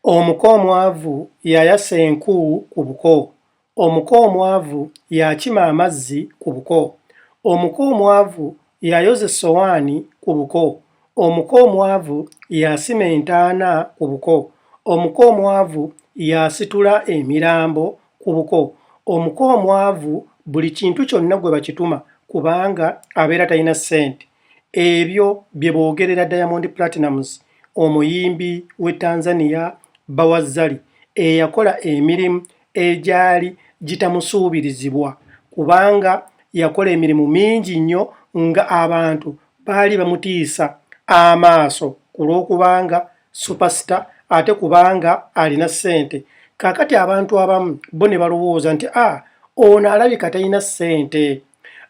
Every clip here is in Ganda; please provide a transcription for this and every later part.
Omuko omwavu y'ayasa enku ku buko. Omuko omwavu y'akima amazzi ku buko. Omuko omwavu y'ayoza essowaani ku buko. Omuko omwavu y'asima entaana ku buko. Omuko omwavu y'asitula emirambo ku buko. Omuko omwavu buli kintu kyonna gwe bakituma kubanga abeera talina ssente. Ebyo bye boogerera Diamond Platnumz omuyimbi w'e Tanzania bba wa Zari eyakola emirimu egyali gitamusuubirizibwa kubanga yakola emirimu mingi nnyo nga abantu baali bamutiisa amaaso ku lw'okubanga superstar ate kubanga alina ssente. Kaakati abantu abamu bo ne balowooza nti a ah, ono alabika talina ssente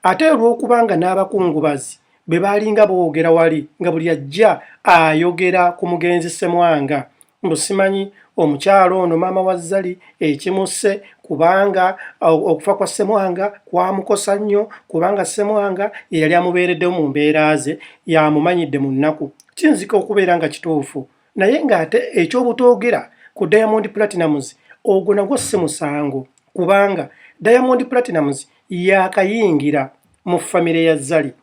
ate olw'okubanga n'abakungubazi be baalinga boogera wali nga buli ajja ayogera ku mugenzi Ssemwanga mbu simanyi omukyala ono maama wa Zari ekimusse kubanga okufa kwa Ssemwanga kwamukosa nnyo kubanga Ssemwanga ye yali amubeereddewo mu mbeera ze yamumanyidde mu nnaku. Kiyinzika okubeera nga kituufu naye ng'ate ekyobutoogera ku Diamond Platnumz ogwo nagwo si musango kubanga Diamond Platnumz yaakayingira mu famire ya Zari.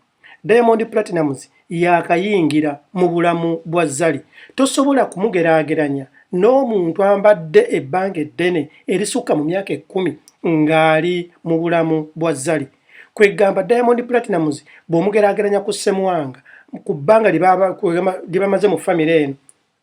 Diamond Platnumz yaakayingira mu bulamu bwa Zari. Tosobola kumugeraageranya n'omuntu ambadde ebbanga eddene erisukka mu myaka 10 ng'ali mu bulamu bwa Zari. Kwegamba Diamond Platnumz bw'omugeraageranya ku Ssemwanga ku bbanga lye bamaze mu famire eno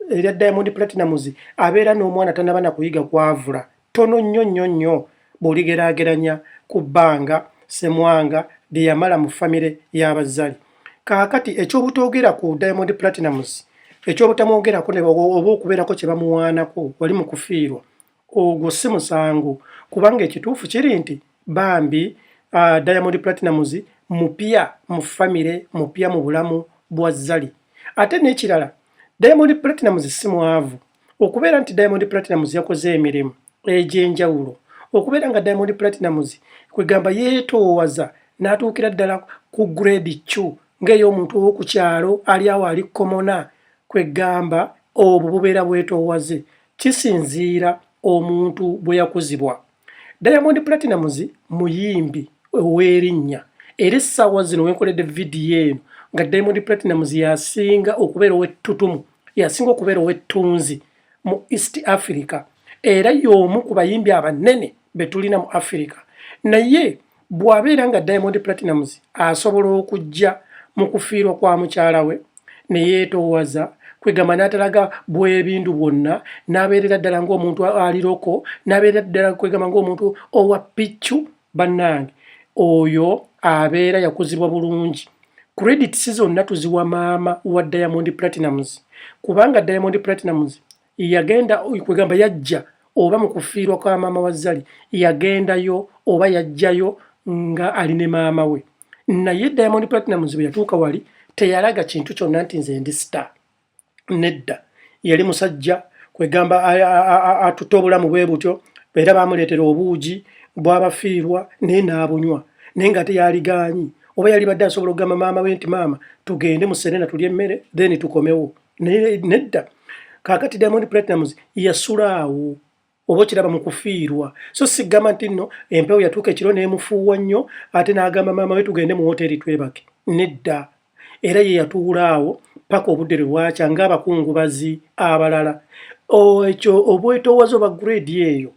erya Diamond Platnumz abeera n'omwana tannaba na kuyiga kwavula ttono nnyo nnyo nnyo bw'oligeraageranya ku bbanga Ssemwanga lye yamala mu famire y'aba Zari. Kaakati ekyobutoogera ku Diamond Platnumz, ekyobutamwogerako oba okubeerako kye bamuwaanako wali mu kufiirwa, ogwo si musango kubanga ekituufu kiri nti bambi Diamond Platnumz mupya mu famire, mupya mu bulamu bwa Zari. Ate n'ekirala Diamond Platnumz si mwavu. Okubeera nti Diamond Platnumz yakoze emirimu egy'enjawulo, okubeera nga Diamond Platnumz kwegamba yeetoowaza n'atuukira ddala ku grade Q ng'ey'omuntu ow'oku kyalo ali awo ali komona, kwegamba obwo bubeera bwetoowaze, kisinziira omuntu bwe yakuzibwa. Diamond Platnumz muyimbi ow'erinnya era essaawa zino wenkoledde vidiyo eno nga Diamond Platnumz y'asinga okubeera ow'ettutumu, y'asinga okubeera ow'ettunzi mu East Africa era y'omu ku bayimbi abanene be tulina mu Africa. Naye bw'abeera nga Diamond Platnumz asobola okujja mu kufiirwa kwa mukyala we ne yeetoowaza kwegamba n'atalaga bwebindu bwonna n'abeerera ddala ng'omuntu aliroko n'abeerera ddala kwegamba ng'omuntu owa piccu, bannange oyo abeera yakuzibwa bulungi. Credits zonna tuziwa maama wa Diamond Platnumz kubanga Diamond Platnumz yagenda kwegamba yajja oba mu kufiirwa kwa maama wa Zari yagendayo oba yajjayo nga ali ne maama we. Naye Diamond Platnumz bwe yatuuka wali teyalaga kintu kyonna nti nze ndi star. Nedda, yali musajja kwegamba atutte obulamu bwe butyo era baamuleetera obuugi bw'abafiirwa naye n'abunywa naye ng'ate yaligaanyi oba yalibadde asobola okugamba maama we nti maama tugende mu Serena tulye emmere then tukomewo. Naye nedda. Kaakati Diamond Platnumz yasula awo oba okiraba mu kufiirwa so sigamba nti nno empewo yatuuka ekiro n'emufuuwa nnyo ate n'agamba maama we tugende mu woteeri twebake. Nedda, era ye yatuula awo paka obudde lwe bwakya ng'abakungubazi abalala. Ekyo obwetoowaze oba grade eyo,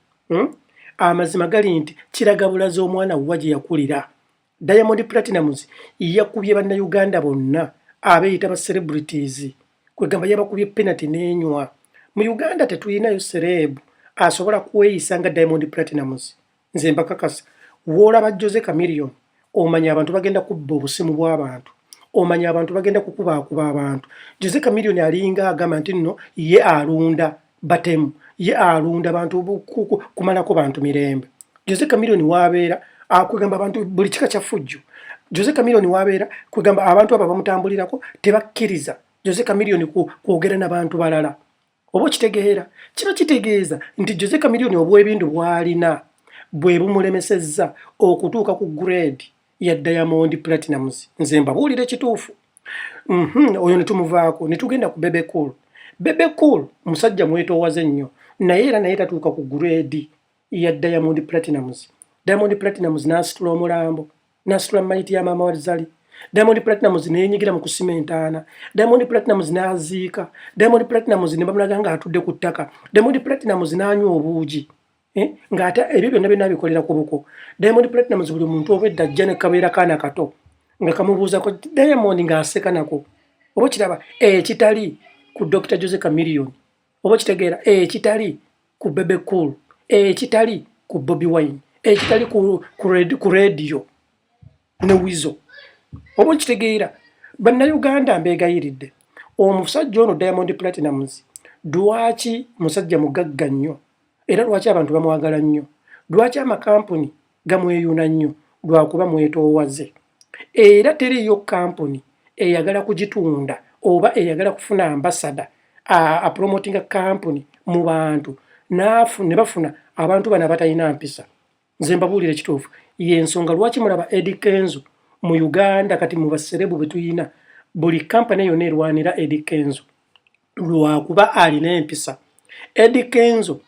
Amazima gali nti kiraga bulazi omwana wa gye yakulira. Diamond Platnumz yakubye bannayuganda bonna abeeyita ba celebrities, kwegamba yabakubye penalty n'enywa. Mu Uganda tetulinayo celeb asobola kweyisa nga Diamond Platnumz. Nze mbakakasa, w'olaba Jose Chameleone omanya abantu bagenda kubba obusimu bw'abantu, omanya abantu bagenda kukubaakuba abantu. Jose Chameleone alinga agamba nti nno ye alunda batemu, ye alunda bantu kumalako bantu mirembe. Jose Chameleone w'abeera kwegamba abantu buli kika kya ffujjo. Jose Chameleone w'abeera kwegamba abantu abo abamutambulirako tebakkiriza Jose Chameleone kwogera n'abantu balala. Oba okitegeera? Kiba kitegeeza nti Jose Chameleone obwebindu bw'alina bwe bumulemesezza okutuuka ku grade ya Diamond Platnumz. Nze mbabuulira ekituufu. Oyo ne tumuvaako ne tugenda ku Bebe Cool. Bebe Cool musajja mwetoowaze nnyo. Naye era naye tatuuka ku grade ya Diamond Platnumz. Diamond Platnumz n'asitula omulambo, n'asitula mayiti ya maama wa Zari. Diamond Platnumz neyenyigira mu kusima entaana. Diamond Platnumz n'aziika. Diamond Platnumz ne bamulaga ng'atudde ku ttaka. Diamond Platnumz n'anywa obuugi, eh? Ng'ate ebyo byonna byonna abikolera ku buko. Diamond Platnumz buli muntu obwedda ajja ne kabeera kaana kato nga kamubuuzako Diamond ng'aseka nako. Oba okiraba ekitali ku Dr Jose Chameleone, oba okitegeera ekitali ku Bebe Cool, ekitali ku Bobi Wine, ekitali ku Radio ne Weasel. Oba okitegeera, Bannayuganda, mbeegayiridde, omusajja ono Diamond Platnumz lwaki musajja mugagga nnyo era lwaki abantu bamwagala nnyo? Lwaki amakampuni gamweyuna nnyo? Lwakuba mwetoowaze, era teriiyo kampuni eyagala kugitunda oba eyagala kufuna ambassador apromotinga kampuni mu bantu ne bafuna abantu bano abatalina mpisa. Nze mbabuulira ekituufu, yensonga lwaki mulaba Eddy Kenzo mu Uganda kati mu ba celeb bwe tuyina, buli kampani yonna erwanira Eddy Kenzo lwakuba alina empisa. Eddy Kenzo,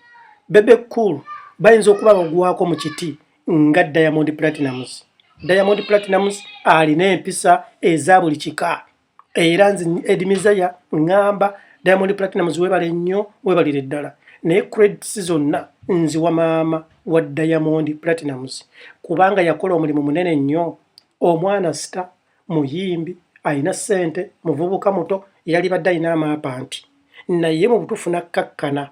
Bebe Cool bayinza okuba bagwako mu kiti nga Diamond Platnumz. Diamond Platnumz alina empisa eza buli kika, era nze Eddie Mizaya ŋŋamba Diamond Platnumz weebale nnyo, weebalire ddala, naye credits zonna nziwa maama wa Diamond Platnumz kubanga yakola omulimu munene nnyo. Omwana star, muyimbi, alina ssente, muvubuka muto, yali badde alina amaapanti, naye mu butuufu nakkakkana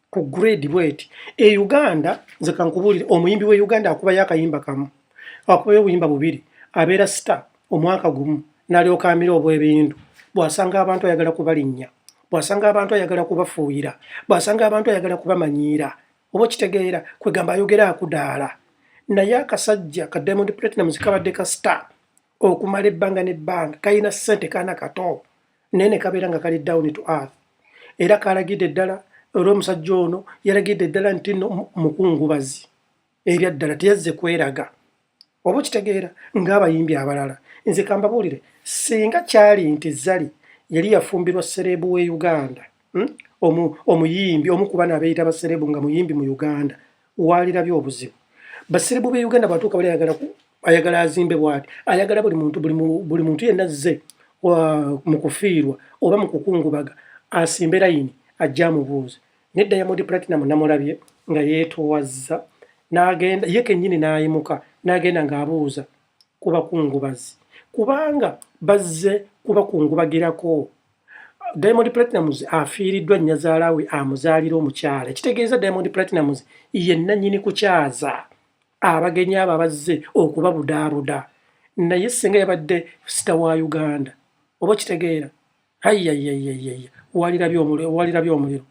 ku grade bweti e Uganda. Nze kankubuulire, omuyimbi we Uganda akubayo akayimba kamu, akubayo obuyimba bubiri, abeera star omwaka gumu, n'alyoka amira obw'ebintu. Bw'asanga abantu ayagala kubalinnya, bw'asanga abantu ayagala kubafuuyira, bw'asanga abantu ayagala kubamanyiira. Oba okitegeera, kwegamba ayogera akudaala. Naye akasajja ka Diamond Platnumz kabadde ka star okumala ebbanga n'ebbanga, kalina ssente, kaana kato, naye ne kabeera nga kali down to earth, era kalagidde ddala. Era omusajja ono yalagidde ddala nti nno mukungubazi erya ddala, teyazze kweraga. Oba okitegeera, ng'abayimbi abalala. Nze kambabuulire, singa kyali nti Zari yali yafumbirwa celeb we Uganda, Omuyimbi omu ku bano abeeyita ba celeb nga muyimbi mu Uganda, waalirabye obuzibu. Ba celeb b'e Uganda bwatuuka bali ayagala azimbe bw'ati, ayagala buli muntu, buli muntu yenna azze mu kufiirwa oba mu kukungubaga asimbe layini ajje amubuuze. Naye Diamond Platnumz namulabye nga yeetowazza, n'agenda ye kennyini, n'ayimuka n'agenda ng'abuuza ku bakungubazi kubanga bazze kubakungubagirako. Diamond Platnumz afiiriddwa nnyazaala we amuzaalira omukyala, ekitegeeza Diamond Platnumz ye nannyini kukyaza abagenyi abo abazze okubabudaabuda. Naye singa yabadde star wa Uganda, oba okitegeera, ayayayayaya, walirabye omuliro.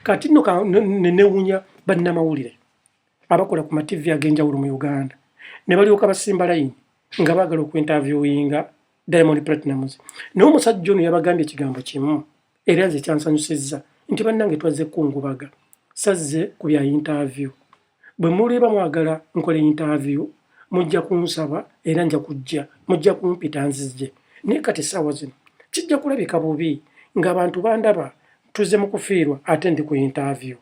Kati nno ne newunya bannamawulire abakola ku mativi ag'enjawulo mu Uganda ne balyoka basimba layini nga baagala okuinterviewinga Diamond Platnumz. Naye omusajja ono yabagambye ekigambo kimu, era nze kyansanyusizza nti, "Bannange, twazze kungubaga, sazze ku bya interview. Bwe muliba mwagala nkole interview mujja kunsaba era nja kujja, mujja kumpita nzije. Naye kati essaawa zino kijja kulabika bubi ng'abantu bandaba tuzze mu kufiirwa ate ndi ku interview."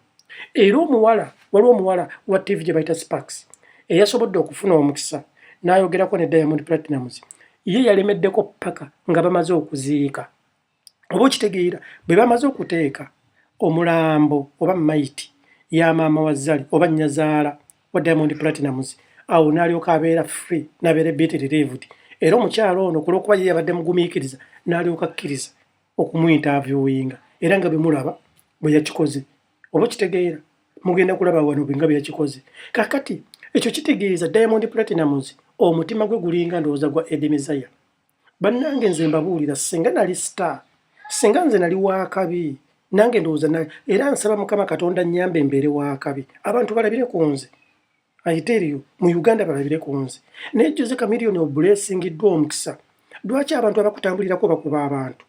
Era omuwala, waliwo omuwala wa TV gye bayita Sparks eyasobodde okufuna omukisa n'ayogerako ne Diamond Platnumz. Ye yalemeddeko paka nga bamaze okuziika. Oba okitegeera, bwe bamaze okuteeka omulambo oba mayiti ya maama wa Zari oba nnyazaala wa Diamond Platnumz, awo n'alyoka abeera free, n'abeera bit relieved. Era omukyalo ono ku lw'okuba ye yabadde mugumiikiriza, n'alyoka akkiriza okumuinterviewinga, era nga bwe mulaba bwe yakikoze. Oba okitegeera, mugenda kulaba wano nga bwe yakikoze. Kakati ekyo kitegeeza Diamond Platnumz omutima gwe gulinga ndowooza gwa Eddie Mizaya. Bannange, nze mbabuulira, singa nali star, singa nze nali waakabi, nange ndowooza, era nsaba Mukama Katonda nnyambe embeere waakabi, abantu balabire ku nze. I tell you, mu Uganda balabire ku nze. Naye Jose Chameleone obulesingiddwa omukisa. Lwaki abantu abakutambulirako bakuba abantu?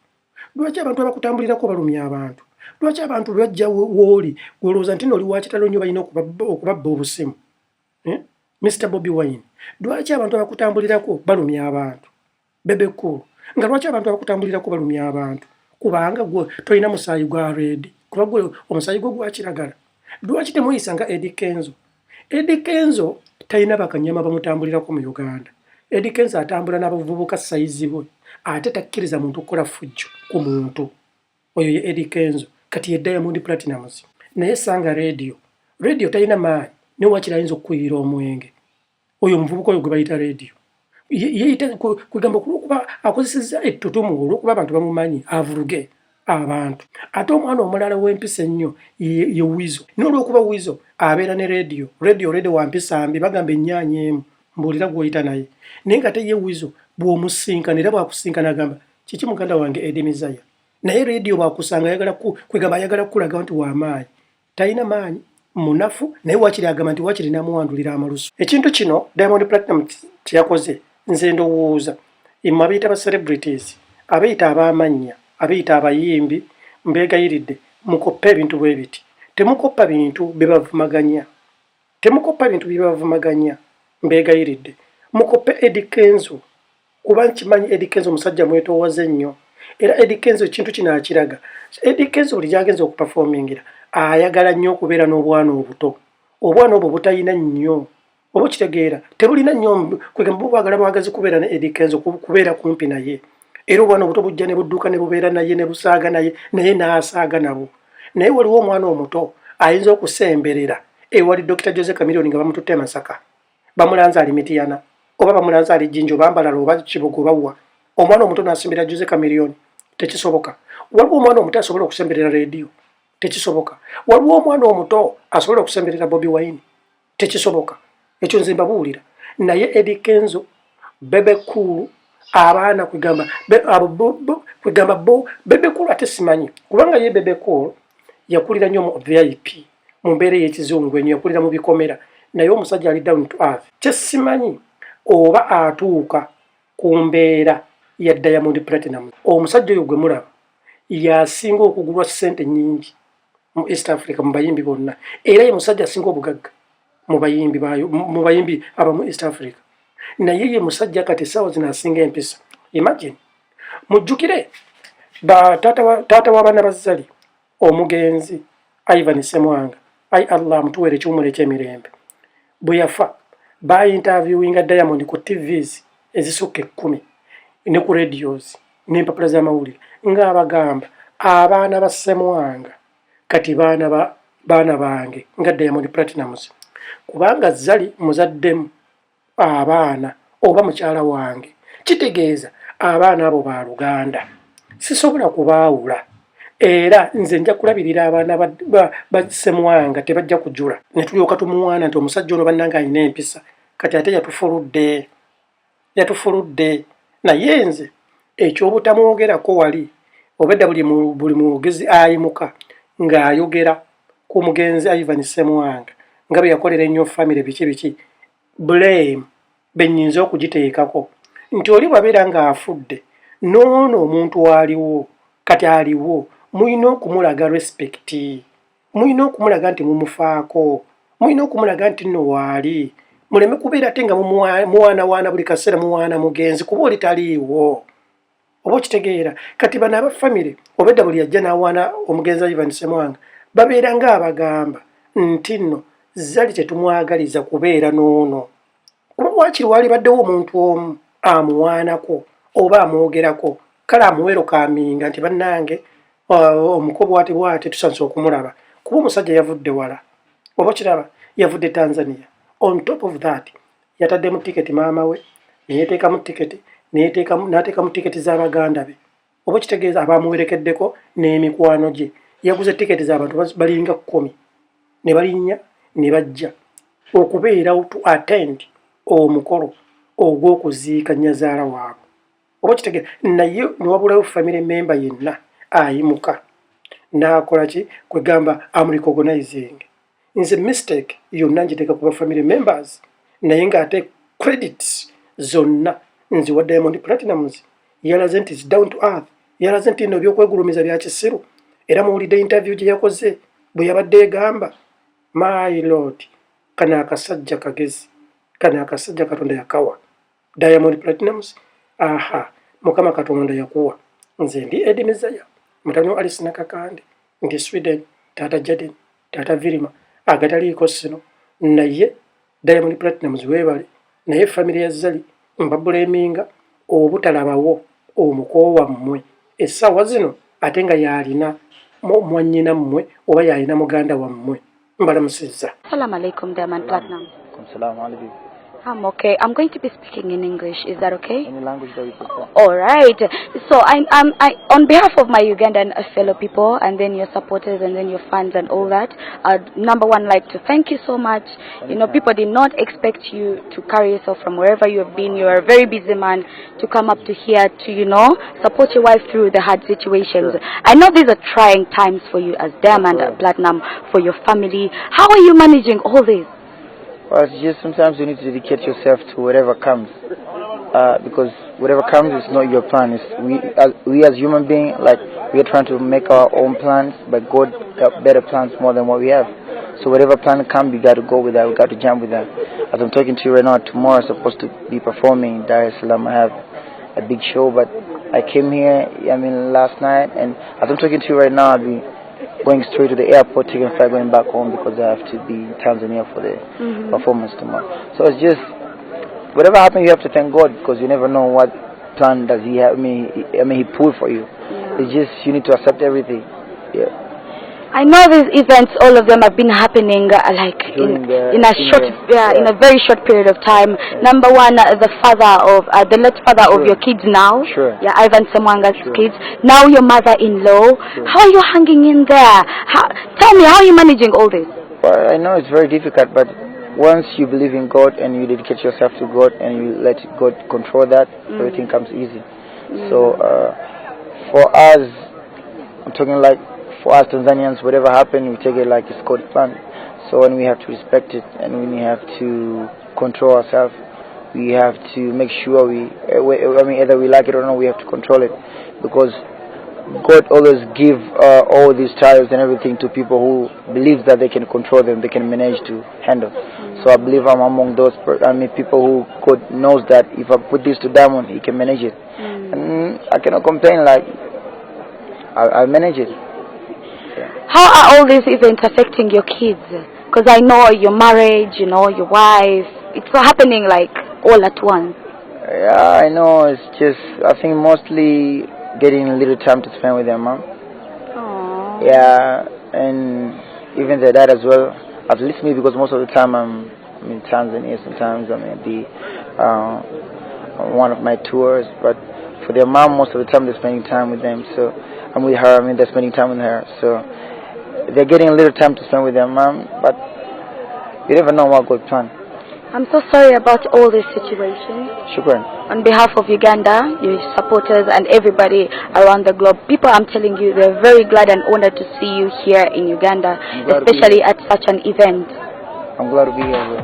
Lwaki abantu abakutambulirako balumya abantu? Lwaki abantu bajja wooli gwolowooza nti noli wakitalo nnyo balina okubabba obusimu, eh? Mr Bobi Wine, lwaki abantu abakutambulirako balumya abantu? Bebe Cool, nga lwaki abantu abakutambulirako balumya abantu? Kubanga gwe tolina musaayi gwa red, kuba gwe omusaayi gwo gwa kiragala. Lwaki temweyisa nga Eddy Kenzo? Eddy Kenzo talina bakanyama bamutambulirako mu Uganda. Eddy Kenzo atambula n'abavubuka sayizi bwe, ate takkiriza muntu kukola ffujjo ku muntu. Oyo ye Eddy Kenzo, kati ye Diamond Platnumz. Naye sanga Radio, Radio talina maanyi naye waakiri ayinza okukuyiira omwenge. Oyo omuvubuka oyo gwe bayita Radio. Yeeyita kwegamba olw'okuba akozesezza ettutumu olw'okuba abantu bamumanyi avuluge abantu. Ate omwana omulala ow'empisa ennyo ye Weasel. Naye olw'okuba Weasel abeera ne Radio, Radio already wa mpisa mbi bagamba ennyaanya emu mbuulira gw'oyita naye. Naye ng'ate ye Weasel bw'omusisinkana era bw'akusisinkana agamba kiki muganda wange Eddie Mizaya. Naye Radio bw'akusanga ayagala kwegamba ayagala kukulaga nti w'amaanyi. Talina maanyi, munafu naye waakiri agamba nti waakiri n'amuwandulira amalusu. Ekintu kino Diamond Platnumz kye yakoze nze ndowooza mmwe abeeyita ba celebrities, abeeyita ab'amannya, abeeyita abayimbi mbeegayiridde mukoppe ebintu bwe biti. Temukoppa bintu bibavumaganya. Temukoppa bintu bibavumaganya mbeegayiridde. Mukoppe Eddy Kenzo kuba nkimanyi Eddy Kenzo musajja mwetoowaze nnyo era Eddy Kenzo ekintu kino akiraga. Eddy Kenzo buli gy'agenze okuperformingira ayagala nnyo okubeera n'obwana obuto. Obwana obwo butayina nnyo oba okitegeera tebulina nnyo kwegamba bo bwagala bwagazi kubeera ne Eddy Kenzo kubeera kumpi naye. Era obwana obuto bujja ne budduka ne bubeera naye ne busaaga naye naye n'asaaga nabo. Naye waliwo omwana omuto ayinza okusemberera ewali Dr. Jose Chameleone nga bamututte e Masaka. Bamulanze ali Mityana oba bamulanze ali Jinja oba Mbarara oba Kiboga oba wa. Omwana omuto n'asembera Jose Chameleone tekisoboka. Waliwo omwana omuto asobola okusemberera Radio tekisoboka. Waliwo omwana omuto asobola okusemberera Bobi Wine tekisoboka. Ekyo nze mbabuulira. Naye Eddy Kenzo, Bebe Cool, abaana kwegamba abo kwegamba bo Bebe Cool ate simanyi kubanga ye Bebe Cool yakulira nnyo mu VIP mu mbeera ey'ekizungu ennyo yakulira mu bikomera naye omusajja ali down to earth. Kye simanyi oba atuuka ku mbeera ya Diamond Platnumz. Omusajja oyo gwe mulaba y'asinga okugulwa ssente nnyingi mu East Africa mu bayimbi bonna era ye musajja asinga obugagga mu bayimbi bayo mu bayimbi abamu East Africa. Naye ye musajja kati essaawa zino asinga empisa. Imagine mujjukire ba taata w'abaana ba Zari omugenzi Ivan Ssemwanga, ai Allah amutuweere ekiwummulo eky'emirembe, bwe yafa baayinterviewinga Diamond ku TVs ezisukka 10 ne ku radios n'empapula z'amawulire ng'abagamba abaana ba Ssemwanga kati baana ba baana bange nga Diamond Platnumz kubanga Zari muzaddemu abaana oba mukyala wange kitegeeza abaana abo baluganda sisobola kubaawula era nze nja kulabirira abaana ba Ssemwanga tebajja kujula. Ne tulyoka tumuwaana nti omusajja ono bannange alina empisa kati ate yatufuludde yatufuludde. Naye nze ekyobutamwogerako wali obedda buli mwogezi ayimuka ng'ayogera ku mugenzi Ivan Ssemwanga nga bwe yakolera ennyo famire biki biki blame bennyinza okugiteekako nti oli bw'abeera ng'afudde n'ono omuntu aliwo kati aliwo mulina okumulaga respect, mulina okumulaga nti mumufaako, mulina okumulaga nti nno waali muleme kubeera ate nga muwaanawaana buli kaseera muwaana mugenzi kuba oli taliiwo oba okitegeera. Kati bano aba famire obedda buli ajja n'awaana omugenzi Ivan Ssemwanga babeera ng'abagamba nti nno Zari tetumwagaliza kubeera n'ono kuba waakiri waalibaddewo omuntu omu amuwaanako oba amwogerako kale amuwerokaminga nti bannange omuko bw'ati bw'ati tusanze okumulaba kuba omusajja yavudde wala oba okiraba yavudde Tanzania. On top of that yataddemu tiketi maama we neyeteekamu tiketi n'ateekamu tiketi z'abaganda be oba okitegeeza abamuwerekeddeko n'emikwano gye yaguze tiketi z'abantu balinga 10 ne balinnya ne bajja okubeerawo to attend omukolo ogw'okuziika nnyazaala waabwe oba okitegeera. Naye ne wabulayo family member yenna ayimuka n'akola ki kwegamba am recognizing. Nze mistake yonna ngiteeka ku ba family members naye ng'ate credits zonna nziwa Diamond Platnumz. Yalaze nti is down to earth, yalaze nti nno ebyokwegulumiza bya kisiru era muwulidde interview gye yakoze bwe yabadde egamba my lord kano akasajja kagezi, kano akasajja Katonda yakawa Diamond Platnumz. Aha, Mukama Katonda yakuwa. Nze ndi Eddie Mezaya mutabani wa Alice Nakakande, ndi Sweden, taata Jaden, taata Virima. Agataliiko sino naye Diamond Platnumz weebale, naye famire ya Zari mbablaminga obutalabawo omuko wammwe essaawa zino, ate nga yalina mwannyina mmwe oba yalina muganda wammwe. Mbalamusizza. Salam alaikum, Diamond Platnumz. Salam alaikum. I'm okay. I'm going to be speaking in English. Is that okay? Any language that you prefer. All right. So I, on behalf of my Ugandan fellow people, and then your supporters, and then your fans, and all that, I'd number one like to thank you so much. People did not expect you to carry yourself from wherever you have been. You are a very busy man to come up to here to support your wife through the hard situations. Sure. I know these are trying times for you as Diamond Sure. Platnumz, for your family. How are you managing all this? Well, it's just sometimes you need to dedicate yourself to whatever comes, because whatever comes is not your plan. It's we as human beings, like, we are trying to make our own plans, but God got better plans more than what we have. So whatever plan comes, we got to go with that. We got to jump with that. As I'm talking to you right now, tomorrow I'm supposed to be performing in Dar es Salaam. I have a big show, but I came here, I mean, last night, and as I'm talking to you right now, I'll be going straight to the airport, taking a flight, going back home because I have to be in Tanzania for the performance tomorrow. So it's just whatever happens, you have to thank God because you never know what plan does He have. I mean, He pulled for you. It's just you need to accept everything. Yeah. I know these events, all of them have been happening like in, During the in a short, in a very short period of time. Number one, the father of the late father of your kids now, yeah, Ivan Ssemwanga's kids. Now your mother-in-law. How are you hanging in there? Tell me, how are you managing all this? Well, I know it's very difficult, but once you believe in God and you dedicate yourself to God and you let God control that, everything comes easy. So for us, I'm talking like for us Tanzanians, whatever happened, we take it like it's God's plan. So and we have to respect it and we have to control ourselves. We have to make sure I mean, either we like it or not, we have to control it because God always give all these trials and everything to people who believe that they can control them, they can manage to handle. So I believe I'm among those. I mean, people who God knows that if I put this to Diamond, he can manage it, and I cannot complain. Like I manage it. How are all these events affecting your kids? Because I know your marriage, your wife. It's happening like all at once. Yeah, I know. It's just I think mostly getting a little time to spend with their mom. Aww. Yeah, and even their dad as well. At least me, because most of the time I'm in Tanzania. Sometimes I'm at the on one of my tours. But for their mom, most of the time they're spending time with them. So I'm with her. I mean, they're spending time with her. So they're getting a little time to spend with their mom. But you never know what God plan. I'm so sorry about all this situation. Shukran. On behalf of Uganda, your supporters, and everybody around the globe, people, I'm telling you, they're very glad and honored to see you here in Uganda, I'm glad to be especially at such an event. I'm glad to be here as well.